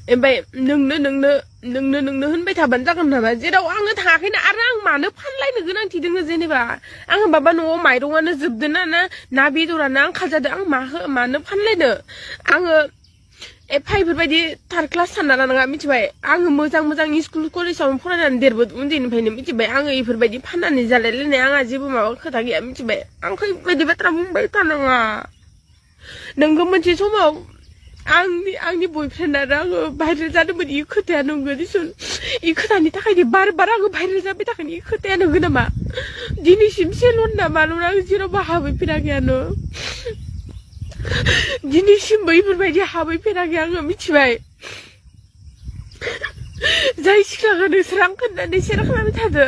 ओमफ्राय नोंनो होनबाय थाबानो जागोन नामा जेराव आङो थाङाखैना आरो आं मानो फानलायनो गोनांथि दोङो जेनेबा आं होमबाबा न'आव माइरंआनो जोबदों ना बेदरानो आंखाल जादों आं मानो फानलायनो आङो एफा इफोरबायदि थार्द क्लास सानना लानाङा मिथिबाय आङो मोजां स्कुल कलेजावनो फरायनानै देरबोदों उन्दैनिफ्रायनो मिथिबाय आङो इफोरबायदि फाननानै जालायलायनाय आंहा जेबो माबा खोथा गैया मिथिबाय आंखौ इफोरबायदि बाथ्रा बुंबाय थानाङा नोंगौ मोनसे समाव आंनि बयफ्रेन्ड आरो आङो भाइरेल जादोंमोन इ खोथाया नंगौ दिसुन इ खोथानि थाखायनो बार आङो भाइरेल जाबाय थागोन इ खोथाया नंगौ नामा दिनैसिम सेलुन नामाल' आं जेरावबो हाबैफेराखैयानो दिनैसिमबो इफोरबायदि हाबैफेराखै आङो मिथिबाय जाय सिख्लाखौ नोंसोर आं खोन्थानानै सेयार खालामबाय थादो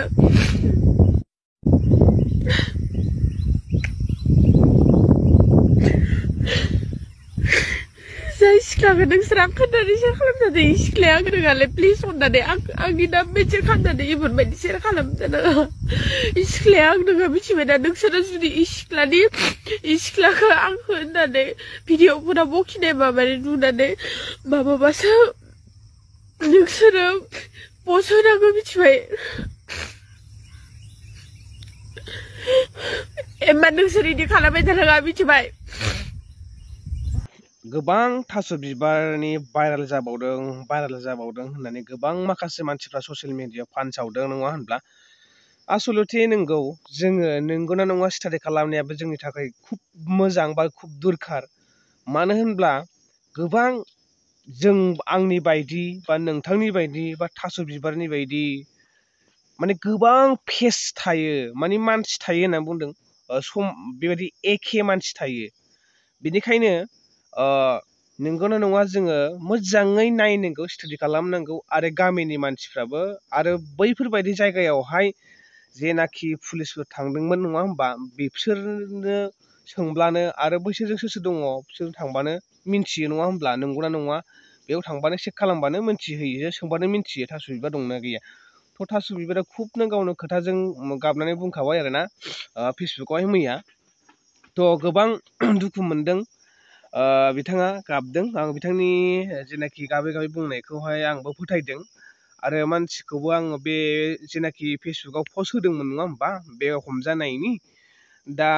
जाय सिख्लाखौ नोंसोर आं खोन्थानानै सेयार खालामदों इ सिख्लाया आं रोङालै प्लिज अननानै आंनि नाम मेनसन खालामनानै इफोरबायदि सेयार खालामदों इ सिख्लाया आं नोङो मिथिबायना नोंसोरो जुदि इ सिख्लाखौ आंखौ होननानै भिडिअफोराव बखिनाय माबानाय नुनानै माबाबासो नोंसोरो पस्ट होनांगौ मिथिबाय एम्मा नोंसोर इदि खालामबाय थानाङा मिथिबाय गोबां थास' बिबारनि भाइरेल जाबावदों होननानै गोबां माखासे मानसिफ्रा ससियेल मिडियायाव फानसावदों नङा होनब्ला आसलथे नंगौ जोङो नंगौना नङा स्टाडि खालामनायाबो जोंनि थाखाय खुब मोजां बा खुब दरखार मानो होनब्ला गोबां जों आंनि बायदि बा नोंथांनि बायदि बा थास' बिबारनि बायदि माने गोबां फेस थायो माने मानसि थायो होनना बुंदों बेबायदि एखे मानसि थायो बेनिखायनो नंगौना नङा जोङो मोजाङै नायनांगौ स्टाडि खालामनांगौ आरो गामिनि मानसिफ्राबो आरो बैफोरबायदि जायगायावहाय जेनाखि पुलिसफोर थांदोंमोन नङा होमबा बिसोरनो सोंब्लानो आरो बैसोरजों सोर दङ बिसोर थांबानो मिन्थियो नङा होमब्ला नंगौना नङा बेयाव थांबानो चेक खालामबानो मिन्थिहोयो सोंबानो मिन्थियो थास' बिबार दंना गैया थ' थास' बिबारा खुबनो गावनो खोथाजों गाबनानै बुंखाबाय आरोना फेसबुकआवहाय मैया थ' गोबां दुखु मोनदों बिथाङा गाबदों आं बिथांनि जेनाखि गाबै बुंनायखौहाय आंबो फोथायदों आरो मानसिखौबो आङो बे जेनाखि फेसबुकआव पस्ट होदोंमोन नङा होमबा बे हमजानायनि दा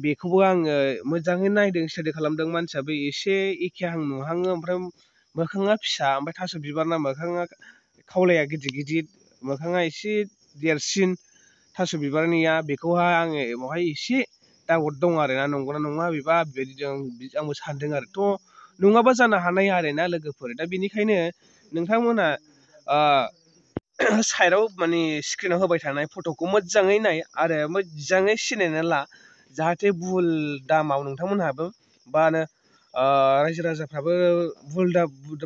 बेखौबो आङो मोजाङै नायदों स्टाडि खालामदों मानसियाबो एसे एखेहां नुहाङो ओमफ्राय मोखाङा फिसा ओमफ्राय थास' बिबारना मोखाङा खावलाया गिदिर मोखाङा एसे देरसिन थास' बिबारनिया बेखौहाय आङो बेवहाय एसे डाउट दं आरोना नंगौना नङा बेबा बेबायदि आंबो सानदों आरो थ' नङाबा जानो हानाय आरोना लोगोफोर दा बेनिखायनो नोंथांमोना साइडआव माने स्क्रिनाव होबाय थानाय फट'खौ मोजाङै नाय आरो मोजाङै सिनायना ला जाहाथे भुल दामाव नोंथांमोनहाबो बा रायजो राजाफ्राबो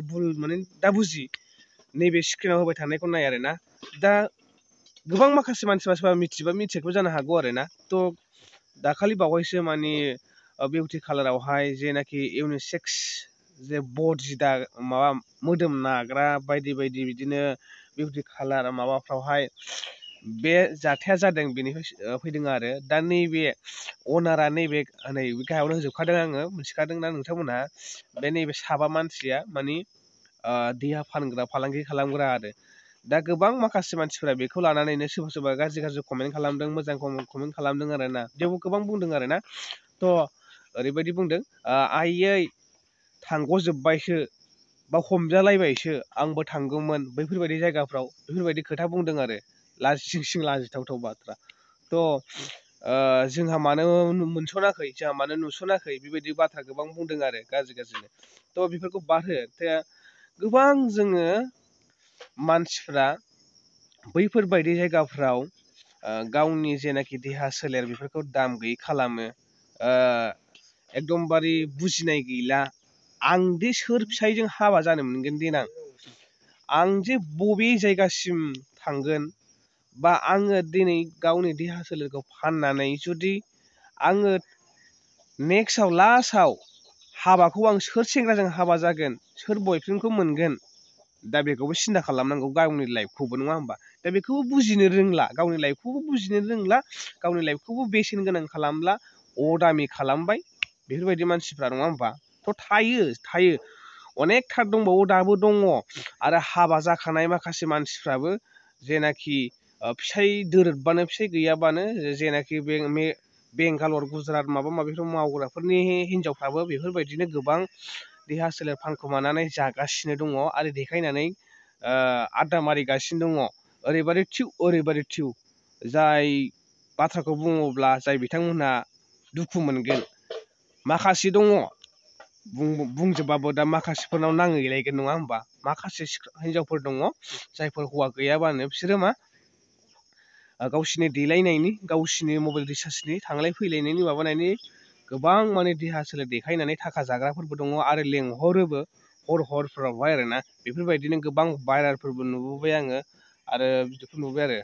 भुल माने दा बुजि नैबे स्क्रिनाव होबाय थानायखौ नाय आरोना दा गोबां माखासे मानसिफ्रा सोरबा मिथिबा मिथियाखैबो जानो हागौ आरोना थ' दाखालि बावैसो माने बिउटि पार्लारावहाय जेनाखि इउनिसेक्स जे बडि माबा मोदोम नाग्रा बायदि बिदिनो बिउटि पार्लार माबाफ्रावहाय बे जाथाया जादों बेनिफ्राय फैदों आरो दा नैबे अनारा नैबे गाहायावनो होजोबखादों आङो मोनथिखादों ना नोंथांमोनहा बे नैबे साबा मानसिया माने देहा फानग्रा फालांगि खालामग्रा आरो दा गोबां माखासे मानसिफोरा बेखौ लानानैनो सोरबा गाज्रि कमेन्ट खालामदों मोजां कमेन्ट खालामदों आरोना बेयावबो गोबां बुंदों आरोना थ' ओरैबायदि बुंदों आइयै थांग'जोब्बायसो बा हमजालायबायसो आंबो थांगौमोन बैफोरबायदि जायगाफ्राव बेफोरबायदि खोथा बुंदों आरो लाजिथाव बाथ्रा थ' जोंहा मानो मोनस'नाखै जोंहा मानो नुस'नाखै बेबायदि बाथ्रा गोबां बुंदों आरो गाज्रिनो थ' बेफोरखौ बादहो गोबां जोङो मानसिफ्रा बैफोरबायदि जायगाफ्राव गावनि जेनाखि देहा सोलेर बेफोरखौ दाम गैयै खालामो एकदमबारे बुजिनाय गैला आं दे सोर फिसायजों हाबा जानो मोनगोन देनां आं जे बबे जायगासिम थांगोन बा आङो दिनै गावनि देहा सोलेरखौ फाननानै जुदि आङो नेक्स्टआव लास्टआव हाबाखौ आं सोर सेंग्राजों हाबा जागोन सोर बयफ्रेन्डखौ मोनगोन दा बेखौबो सिन्था खालामनांगौ गावनि लाइफखौबो नङा होमबा दा बेखौबो बुजिनो रोंला गावनि लाइफखौबो बुजिनो रोंला गावनि लाइफखौबो बेसेन गोनां खालामला अदामि खालामबाय बेफोरबायदि मानसिफ्रा नङा होमबा थ' थायो अनेकथार दंबावो दाबो दङ आरो हाबा जाखानाय माखासे मानसिफ्राबो जेनाखि फिसाय दोरोदबानो फिसाय गैयाबानो जेनाखि बेंगालर गुजरात माबा माबिफ्राव मावग्राफोरनि हिनजावफ्राबो बेफोरबायदिनो गोबां देहा सोलेर फानखोमानानै जागासिनो दङ आरो देखायनानै आड्डा मारिगासिनो दङ ओरैबादि थिउ जाय बाथ्राखौ बुङोब्ला जाय बिथांमोनहा दुखु मोनगोन माखासे दङ बुंजोबाबो दा माखासेफोरनाव नांहैलायगोन नङा होमबा माखासे हिनजावफोर दङ जायफोर हौवा गैयाबानो बिसोरो मा गावसिनि देलायनायनि गावसिनि मबाइल रिसार्जनि थांलाय फैलायनायनि माबानायनि गोबां माने देहा सोलेर देखायनानै थाखा जाग्राफोरबो दङ आरो लेंहरोबो हरफोरावहाय आरोना बेफोरबायदिनो गोबां भाइरालफोरबो नुबोबाय आङो आरो बिदिखौ नुबाय आरो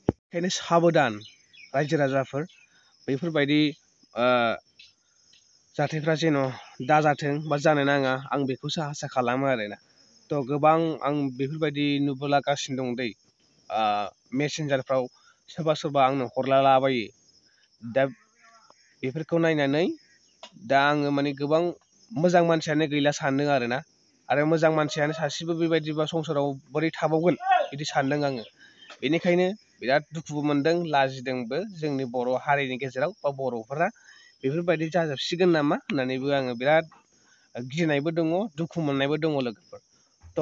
ओंखायनो साबधान रायजो राजाफोर बेफोरबायदि जाथायफ्रा जेन' दाजाथों बा जानो नाङा आं बेखौसो आसा खालामो आरोना थ' गोबां आं बेफोरबायदि नुबोलागासिनो दं दै मेसेन्जारफ्राव सोरबा आंनो हरलालाबायो दा बेफोरखौ नायनानै दा आङो माने गोबां मोजां मानसियानो गैला सानदों आरोना आरो मोजां मानसियानो सासेबो बेबायदिबा संसाराव बोरै थाबावगोन बिदि सानदों आङो बेनिखायनो बिराद दुखुबो मोनदों लाजिदोंबो जोंनि बर' हारिनि गेजेराव बा बर'फोरा बेफोरबायदि जाजोबसिगोन नामा होननानैबो आङो बिराद गिनायबो दङ दुखु मोननायबो दङ लोगोफोर थ'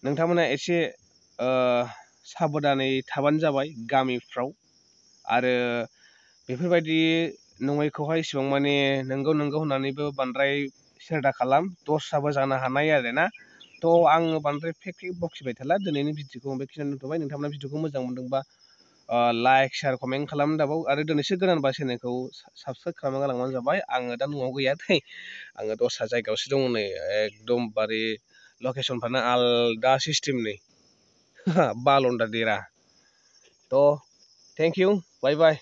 नोंथांमोना एसे साबधानै थाबानो जाबाय गामिफ्राव आरो बेफोरबायदि नङैखौहाय इसिबां माने नंगौ होननानैबो बांद्राय सेर दा खालाम दस्राबो जानो हानाय आरोना थ' आङो बांद्राय फेक बखिबाय थाला दिनैनि भिडिअखौ बेखिनियावनो दोनथ'बाय नोंथांमोना भिडिअखौ मोजां मोनदोंबा लाइक शेयार कमेन्ट खालामनो दाबाव आरो दिनैसो गोदानबा चेनेलखौ साबसक्राइब खालामना गालांबानो जाबाय आङो दा न'आव गैया दै आङो दस्रा जायगायावसो दङ नै एकदमबारे लकेसनफ्रानो आलदा सिस्टेमनि बालन्दा देरा थ' थेंक इउ बाय बाय